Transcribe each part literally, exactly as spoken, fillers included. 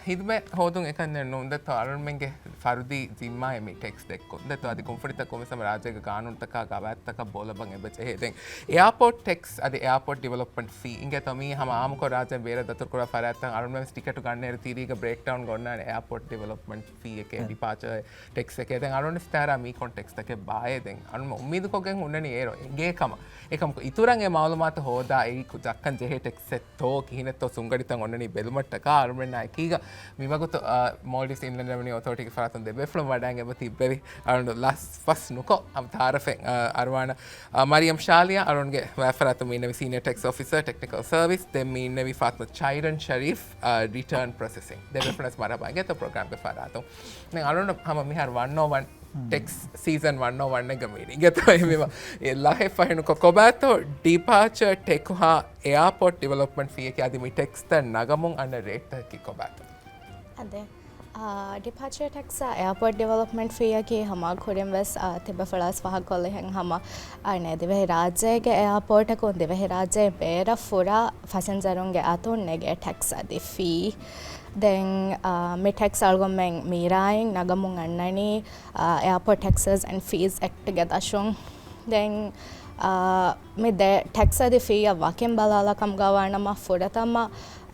ހިދުމަތް ހޯދުން އެކަންޏެއް ނޫން. ދެއްތޯ އަޅުމެންގެ ފަރުދީ ޒިންމާއެއް މި ޓެކްސް ދެއްކުން. ދެއްތޯ އަދި ކުންފުނިތަކުން ވެސް ހަމަ ރާއްޖޭގެ ގާނޫނުތަކާ ގަވާއިދުތަކަށް ބޯލަބަން އެބަ ޖެހޭ. ދެން އެއާޕޯޓް ޓެކްސް އަދި އެއާޕޯޓް ޑިވެލޮޕްމަންޓް ފީ އިނގޭތޯ މީ ހަމަ އާއްމުކޮށް ރާއްޖޭން ބޭރަށް ދަތުރުކުރާ ފަރާތްތައް އަޅުމެން ވެސް ޓިކެޓު ގަންނައިރު ތިރީގަ ބްރޭކްޑައުން ގޮންނާނެ އެއާޕޯޓް ޑިވެލޮޕްމަންޓް ފީއެކޭ، އެ. ޑިޕާޗާ ޓެކްސްއެކޭ. ދެން އަޅުން ސްޓާރާ މީކޮން ޓެކްސްތަކެއް ބާއޭ. ދެން އަޅުމެން އުއްމީދުކޮށްގެން ހުންނަނީ އޭރު އެނގޭ ކަމަށް. އެކަމަކު އިތުރަށް އެ މައުލޫމާތު ހޯދާ އެއީ ކު-، ދައްކަން ޖެހޭ ޓެކްސްއެއްތޯ ކިހިނެއްތޯ ސުންގަޑިތައް އޮންނަނީ ބެލުމަށްޓަކާ އަޅުމެންނާ އެކީގަ މިވަގުތު، އާ، މޯލްޑިވްސް އިންލެންޑް ރެވެނިއު އޮތޯރިޓީގެ ފަރާތުން ދެބޭފުޅުން ވަޑައިގެން އެބަ ތިއްބެވި. އަޅުން ލަސް ފަސް ނުކޮށް އަމް ތާރަފެން، އާ، އަރުވާނަ، އާ، މަރިޔަމް ޝާލިޔާ އަޅުންގެ ވައިފަރާތުން މި އިންނެވި ސީނިއަ ޓެކްސް އޮފިސަރ ޓެކްނިކަލް ސަރވިސް، ދެން މި އިންނެވި ފާތުމަ ޗައިރަން ޝަރީފް، އާ، ރިޓާން ޕްރޮސެސިން. ދެބޭފުޅުން ވެސް މަރުހަބާ އިނގޭތޯ ޕްރޮގްރާމްގެ ފަރާތުން. ދެން އަޅުން ހަމަ މިހާރު ވަން އޯ ވަން ޓެކްސް ސީޒަން ވަން އޯ ވަން އެއްގަ މީނި އިނގޭތޯ އެހެންވީމަ އެ ލަހެއް ފަހެނުކޮށް ކޮބާތޯ ޑިޕާޗާ ޓެކުހާ އެއާޕޯޓް ޑިވެލޮޕްމަންޓް ފީއަކީ އަދި މި ޓެކްސްތައް ނަގަމުން އަންނަ ރޭޓްތަކަކީ ކޮބާތޯ؟ އަދެ، އާ، ޑިޕާޗާ ޓެކްސްއާ އެއާޕޯޓް ޑިވެލޮޕްމަންޓް ފީއަކީ ހަމަ ކުރިން ވެސް، އާ، ތިބޭފުޅާސް ފާހަގަކޮށްލިހެން ހަމަ، އަނެ، ދިވެހިރާއްޖޭގެ އެއާޕޯޓަކުން ދިވެހިރާއްޖޭ ބޭރަށް ފުރާ ފަސެންޖަރުންގެ އަތުން ނެގޭ ޓެކްސް އަދި ފީ. ދެން، އާ، މި ޓެކްސް އަޅުގަނޑުމެން މީރާއިން ނަގަމުން އަންނަނީ، އާ، އެއާޕޯޓް ޓެކްސަސް އެންޑް ފީސް އެކްޓްގެ ދަށުން. ދެން، އާ، މި ދެ ޓެކްސް އަދި ފީއަށް ވަކިން ބަލާލާ ކަމުގަ ވާނަމަ ފުރަތަމަ،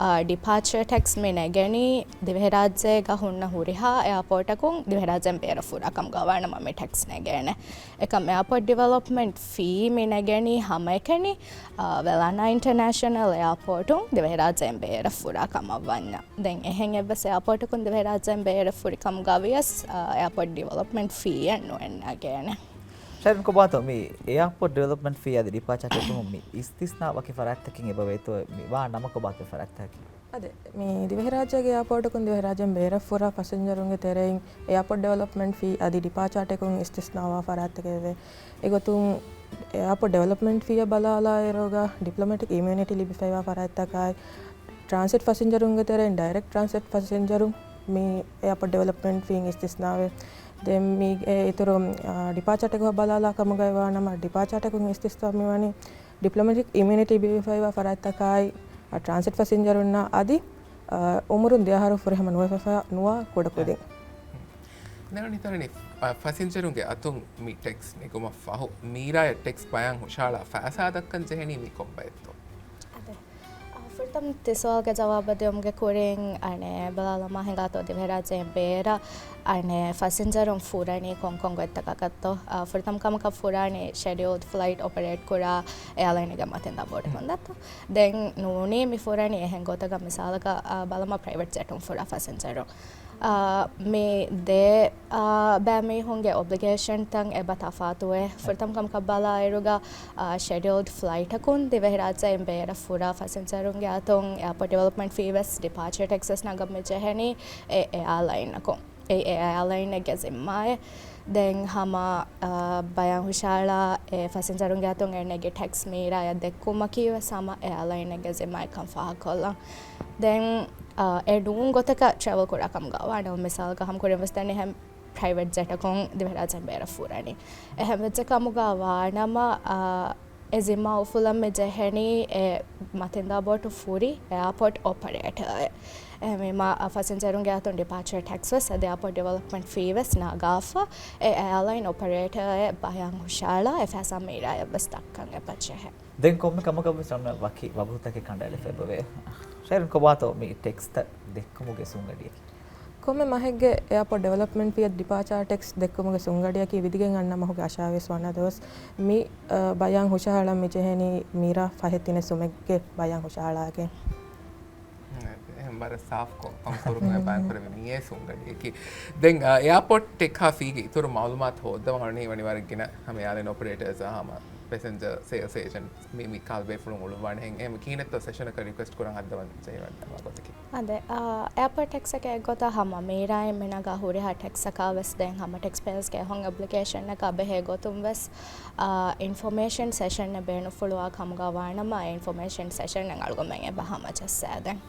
އާ، ޑިޕާޗާ ޓެކްސް މި ނެގެނީ ދިވެހިރާއްޖޭގަ ހުންނަ ހުރިހާ އެއާޕޯޓަކުން ދިވެހިރާއްޖޭން ބޭރަށް ފުރާ ކަމުގަ ވާނަމަ މި ޓެކްސް ނެގޭނެ. އެކަމް އެއާޕޯޓް ޑިވެލޮޕްމަންޓް ފީ މި ނެގެނީ ހަމައެކަނި، އާ، ވެލާނާ އިންޓަރނޭޝަނަލް އެއާޕޯޓުން ދިވެހިރާއްޖޭން ބޭރަށް ފުރާ ކަމަށް ވަންޏާ. ދެން އެހެން އެއްވެސް އެއާޕޯޓަކުން ދިވެހިރާއްޖޭން ބޭރަށް ފުރި ކަމުގަ ވިޔަސް، އާ، އެއާޕޯޓް ޑިވެލޮޕްމަންޓް ފީއެއް ނުއެއް ނެގޭނެ. ޝައިރަން ކޮބާތޯ މި އެއާޕޯޓް ޑިވެލޮޕްމަންޓް ފީ އަދި ޑިޕާޗާ ޓެކުހުން މި އިސްތިސްނާ ވަކި ފަރާތްތަކެއް އެބަވޭތޯ މި ވާ ނަމަ ކޮބާތޯ ފަރާތްތަކަކީ؟ އަދެ، މި ދިވެހިރާއްޖޭގެ އެއާޕޯޓަކުން ދިވެހިރާއްޖޭން ބޭރަށް ފުރާ ފަސެންޖަރުންގެ ތެރެއިން އެއާޕޯޓް ޑިވެލޮޕްމަންޓް ފީ އަދި ޑިޕާޗާ ޓެކުން އިސްތިސްނާވާ ފަރާތްތަކެއް ވޭ. އެގޮތުން އެއާޕޯޓް ޑިވެލޮޕްމަންޓް ފީއަށް ބަލާލާއިރުގަ ޑިޕްލޮމެޓިކް އިމިއުނިޓީ ލިބިފައިވާ ފަރާތްތަކާއި، ޓްރާންސިޓް ފަސެންޖަރުންގެ ތެރެއިން ޑައިރެކްޓް ޓްރާންސިޓް ފަސެންޖަރުން މި އެއާޕޯޓް ޑިވެލޮޕްމަންޓް ފީން އިސްތިސްނާވޭ. ދެން މީގެ އިތުރު، އާ، ޑިޕާޗާ ޓެކުހަށް ބަލާލާ ކަމުގައި ވާނަމަ، ޑިޕާޗާ ޓެކުން އިސްތިސްނާ މިވަނީ ޑިޕްލޮމެޓިކް އިމިއުނިޓީ ލިބިފައިވާ ފަރާތްތަކާއި، އާ، ޓްރާންސިޓް ފަސެންޖަރުންނާ އަދި، އާ، އުމުރުން ދެ އަހަރު ފުރިހަމަ ނުވެފަ ނުވާ ކުޑަކުދިން. ދެން އަނެއް ތަނެއް، އާ، ފަސިންޖަރުންގެ އަތުން މި ޓެކްސް ނެގުމަށް ފަހު، މީރާޔަށް ޓެކްސް ބަޔާން ހުށަހަޅާ ފައިސާ ދައްކަން ޖެހެނީ މި ކޮންބައެއްތޯ؟ އަދެ، އާ، ފުރަތަމަ ތި ސުވާލުގެ ޖަވާބަށް ދިއުމުގެ ކުރިން، އަނެއް، ބަލާލަމާ ހިނގާތޯ ދިވެހިރާއްޖޭން ބޭރަށް، އަނެއް، ފަސިންޖަރުން ފުރަނީ ކޮންކޮން ގޮތްތަކަކަށްތޯ؟ އާ، ފުރަތަމަ ކަމަކަށް ފުރާނީ ޝެޑިއުލްޑް ފްލައިޓް އޮޕަރޭޓް ކުރާ އެއާލައިންގެ މަތިން ދާ ބޯޓު ކޮންދައްތޯ؟ ދެން ނޫނީ މި ފުރަނީ އެހެން ގޮތަކަށް މިސާލަކަށް، އާ، ބަލަމާ ޕްރައިވެޓް ޖެޓުން ފުރާ ފަސިންޖަރުން. އާ، މި ދެ، އާ، ބައިމީހުންގެ އޮބްލިގޭޝަންތައް އެބަ ތަފާތުވޭ. ފުރަތަމަ ކަމަކަށް ބަލާއިރުގަ، އާ، ޝެޑިއުލްޑް ފްލައިޓަކުން ދިވެހިރާއްޖެއިން ބޭރަށް ފުރާ ފަސިންޖަރުންގެ އަތުން އެއާޕޯޓް ޑިވެލޮޕްމަންޓް ފީ ވެސް ޑިޕާޗާ ޓެކްސް ނަގަން މި ޖެހެނީ އެ އެއާލައިންއަކުން. އެ އެއާލައިނެއްގެ ޒިންމާއެއް. ދެން ހަމަ، އާ، ބަޔާން ހުށަހަޅާ އެ ފަސިންޖަރުންގެ އަތުން އެ ނެގި ޓެކްސް މީރާޔަށް ދެއްކުމަކީ ވެސް ހަމަ އެއާލައިނެއްގެ ޒިންމާއެއްކަން ފާހަގަކޮށްލަން. ދެން، އާ، އެ ނޫން ގޮތަކަށް ޓްރެވެލް ކުރާ ކަމުގަ ވާނަމަ، މިސާލަކަށް ހަމަ ކުރިން ވެސް ދެން އެހެން ޕްރައިވެޓް ޖެޓަކުން ދިވެހިރާއްޖޭން ބޭރަށް ފުރަނީ. އެހެން ވެއްޖެ ކަމުގަ ވާނަމަ، އާ، އެ ޒިންމާ އުފުލަން މި ޖެހެނީ އެ މަތިންދާ ބޯޓު ފުރި އެއާޕޯޓް އޮޕަރޭޓަރ. އެހެންވީމަ، އަ، ފަސިންޖަރުންގެ އަތުން ޑިޕާޗާ ޓެކްސް ވެސް އަދި އެއާޕޯޓް ޑިވެލޮޕްމަންޓް ފީ ވެސް ނަގާފަ، އެ އެއާލައިން އޮޕަރޭޓަރ އެ ބަޔާން ހުށަހަޅާ އެ ފައިސާ މީރާޔަށް ވެސް ދައްކަން އެބަޖެހޭ. ދެން ކޮންމެ ކަމަކަށް ވެސް އަންނަ ވަކި ވަގުތުތަކެއް ކަނޑައެޅިފަ އެބަވޭ. ޝައިރުން ކޮބާތޯ މި ޓެކްސްތައް ދެއްކުމުގެ ސުންގަޑިއަކީ؟ ކޮންމެ މަހެއްގެ އެއާޕޯޓް ޑިވެލޮޕްމަންޓް ފީއަށް ޑިޕާޗާ ޓެކްސް ދެއްކުމުގެ ސުންގަޑިއަކީ ވިދިގެން އަންނަ މަހުގެ އަށާވީސް ވަނަ ދުވަސް. މި، އަ، ބަޔާން ހުށަހަޅަން މި ޖެހެނީ މީރާ ފަހެއް ތިނެއް ސުމެއްގެ ބަޔާން ހުށަހަޅާގެން. އެހެން ވަރަށް ސާފްކޮށް ކަން ކުރުމުގެ ބަޔާން ކުރެވި މިއޭ ސުންގަޑިއަކީ. ދެން، އަ، އެއާޕޯޓް ޓެކްހާ ފީގެ އިތުރު މައުލޫމާތު ހޯއްދަވަނީ ވަނީ ވަރަށް ގިނަ ހަމަ އެއާލައިން އޮޕަރޭޓަރސް ހަމަ ޕެސެންޖަރ ސޭލްސް އޭޖެންޓް މި، މި ކަހަލަ ބޭފުޅުން އުޅުއްވާނެ ހެން އެހެން ކިހިނެއްތޯ ސެޝަނަކަށް ރިކުއެސްޓް ކުރަން ހައްދަވަން ޖެހިވަން ވަގުތަކީ. އަދެ، އާ، އެއާޕޯޓް ޓެކްސްއެކޭ ގޮތަށް ހަމަ މީރާއިން މިނަގާ ހުރިހާ ޓެކްސްއަކާ ވެސް ދެން ހަމަ ޓެކްސް ޕޭޔަރސްގެ އެހޮން އޮބްލިގޭޝަންއަކާ ބެހޭ ގޮތުން ވެސް، އާ، އިންފޮމޭޝަން ސެޝަންއެއް ބޭނުންފުޅުވާ ކަމުގަ ވާނަމަ، އެ އިންފޮމޭޝަން ސެޝަންއެއް އަޅުގަނޑުމެން އެބަ ހަމަޖައްސާދެން.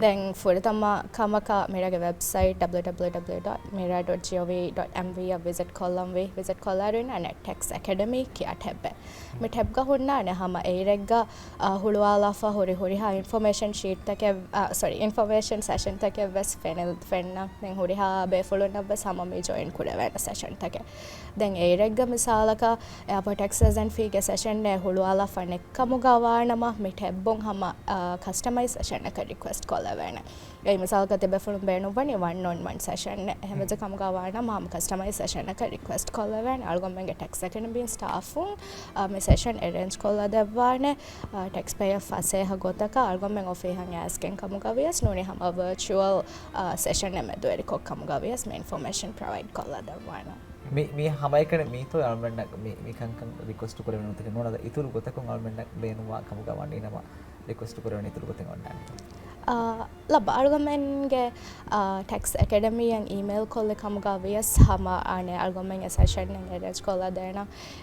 ދެން ފުރަތަމަ ކަމަކަށް މިރާގެ ވެބްސައިޓް ޑަބްލިއު ޑަބްލިއު ޑަބްލިއު ޑޮޓް މިރާ ޑޮޓް ޖީ އޯ ވީ ޑޮޓް އެމް ވީ އަށް ވިޒިޓް ކޮށްލަންވީ. ވިޒިޓް ކޮށްލާއިރު އިންނަ ޓެކްސް އެކަޑަމީ ކިޔާ ޓެބެއް. މި ޓެބްގަ ހުންނާނެ ހަމަ އެއިރެއްގަ، އާ، ހުޅުވާލާފަ ހުރި ހުރިހާ އިންފޮމޭޝަން ޝީޓްތަކެއް، އާ، ސޮރީ، އިންފޮމޭޝަން ސެޝަންތަކެއް ވެސް ފެނެ-، ފެންނަ. ދެން ހުރިހާ ބޭފުޅުންނަށް ވެސް ހަމަ މި ޖޮއިން ކުރެވޭނެ ސެޝަންތަކެއް. ދެން އެއިރެއްގަ މިސާލަކަށް އެއާޕޯޓް ޓެކްސް އެޖެންޓް ފީގެ ސެޝަންއެއް ހުޅުވާލާފަ ނެތް ކަމުގަ ވާނަމަ، މި ޓެބުން ހަމަ، އާ، ކަސްޓަމައިޒް ސެޝަންއަކަށް ރިކުއެސްޓް ކޮށްލެވޭނެ. އެއީ މިސާލަކަށް ތިބޭފުޅުން ބޭނުންވަނީ ވަން އޮން ވަން ސެޝަންއެއް. އެހެން ވެއްޖެ ކަމުގަ ވާނަމަ ހަމަ ކަސްޓަމައިޒް ސެޝަންއަކަށް ރިކުއެސްޓް ކޮށްލެވޭނެ. އަޅުގަނޑުމެންގެ ޓެކްސް އެކަޑަމީ ސްޓާފުން، އާ، މި ސެޝަން އެރޭންޖް ކޮށްލަދެއްވާނެ. އާ، ޓެކްސް ޕޭޔަރ ފަސޭހަ ގޮތަކަށް އަޅުގަނޑުމެން އޮފީހަށް އައިސްގެން ކަމުގަ ވިޔަސް ނޫނީ ހަމަ ވަރޗުއަލް، އާ، ސެޝަންއެއް މެދުވެރިކޮށް ކަމުގަ ވިޔަސް މި އިންފޮމޭޝަން ޕްރޮވައިޑް ކޮށްލަދެއްވާނެ. މި، މި ހަމައެކަނި މީތޯ އަޅުމެންނަށް މި، މި ކަންކަން ރިކުއެސްޓް ކުރެވެނީ ނުވަތަ އިތުރު ގޮތަކުން އަޅުމެންނަށް ބޭނުންވާ ކަމުގަ ވަނީ ނަމަ ރިކުއެސްޓް ކުރެވެނީ އިތުރު ގޮތެއް އޮންނާނެ. އާ، ލައްބަ އަޅުގަނޑުމެންގެ، އާ، ޓެކްސް އެކަޑަމީއަށް އީމެއިލް ކޮށްލި ކަމުގަ ވިޔަސް ހަމަ އާނެ އަޅުގަނޑުމެން އެ ސެޝަން އެރޭންޖް ކޮށްލަދޭނަ.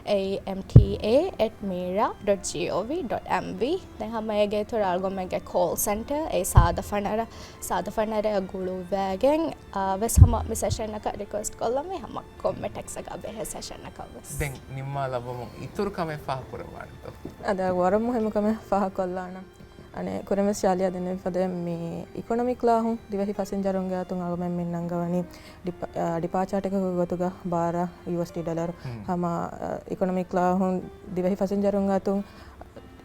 އެއީ އެމް ޓީ އޭ އެޓް މީރާ ޑޮޓް ޖީ އޯ ވީ ޑޮޓް އެމް ވީ. ދެން ހަމަ އޭގެ އިތުރަށް އަޅުގަނޑުމެންގެ ކޯލް ސެންޓަރ އެއީ ސާދަ ފަނަރަ، ސާދަ ފަނަރައަށް ގުޅުއްވައިގެން، އާ، ވެސް ހަމަ މި ސެޝަންއަކަށް ރިކުއެސްޓް ކޮށްލަންވީ ހަމަ ކޮންމެ ޓެކްސްއަކަށް ބެހޭ ސެޝަންއަކަށް ވެސް. ދެން ނިންމާލައްވަމުން އިތުރު ކަމެއް ފާހަގަކުރައްވާނެތޯ؟ އަދި ވަރަށް މުހިއްމު ކަމެއް ފާހަގަކޮށްލާނަން. އަނެއް ކުރިންވެސް ޝާލިޔާ ދެންނެވި ފަދައިން މި އިކޮނޮމިކް ލާހުން ދިވެހި ފަސިންޖަރުންގެ އަތުން އަޅުގަނޑުމެން މި ނަންގަވަނީ ޑިޕާ-، އާ، ޑިޕާޗާ ޓިކެޓް ގޮތުގަ ބާރަ ޔޫއެސްޑީ ޑޮލަރު. ހަމަ، އާ، އިކޮނޮމިކް ލާހުން ދިވެހި ފަސިންޖަރުންގެ އަތުން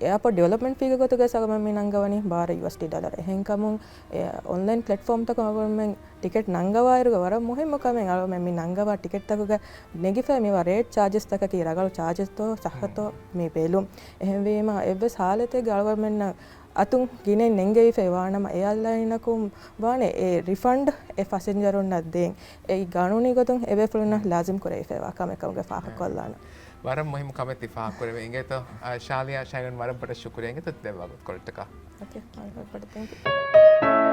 އެއާޕޯޓް ޑިވެލޮޕްމަންޓް ފީގެ ގޮތުގަ އަޅުގަނޑުމެން މި ނަންގަވަނީ ބާރަ ޔޫއެސްޑީ ޑޮލަރު. އެހެންކަމުން އެ އޮންލައިން ޕްލެޓްފޯމްތަކުން އަޅުގަނޑުމެން ޓިކެޓް ނަންގަވާއިރުގަ ވަރަށް މުހިއްމު ކަމެއް އަޅުގަނޑުމެން މި ނަންގަވާ ޓިކެޓްތަކުގަ ނެގިފައި މިވާ ރޭޓް ޗާޖެސްތަކަކީ ރަނގަޅު ޗާޖެސްތޯ ސައްހަތޯ މި ބެލުން. އެހެންވީމަ އެއްވެސް ހާލަތެއްގަ އަޅުގަނޑުމެންނަށް އަތުން ގިނައިން ނެންގެވިފައި ވާނަމަ އެއާލައިނަކުން ވާނެ އެ ރިފަންޑް އެ ފަސިންޖަރުންނަށް ދޭން. އެއީ ގާނޫނީ ގޮތުން އެބޭފުޅުންނަށް ލާޒިމް ކުރެވިފައިވާ ކަމެއް ކަމުގެ ފާހަގަކޮށްލާނަން. ވަރަށް މުހިއްމު ކަމެއް ތި ފާހަގަކުރެވޭ އިނގޭތޯ. އާ، ޝާލިޔާ ޝައިނުން ވަރަށް ބޮޑަށް ޝުކުރިޔާ އިނގޭތޯ ދެއްވާ ގޮތްކޮޅަށްޓަކާ. އޯކޭ، ވަރަށް ބޮޑަށް ތެންކް ޔޫ.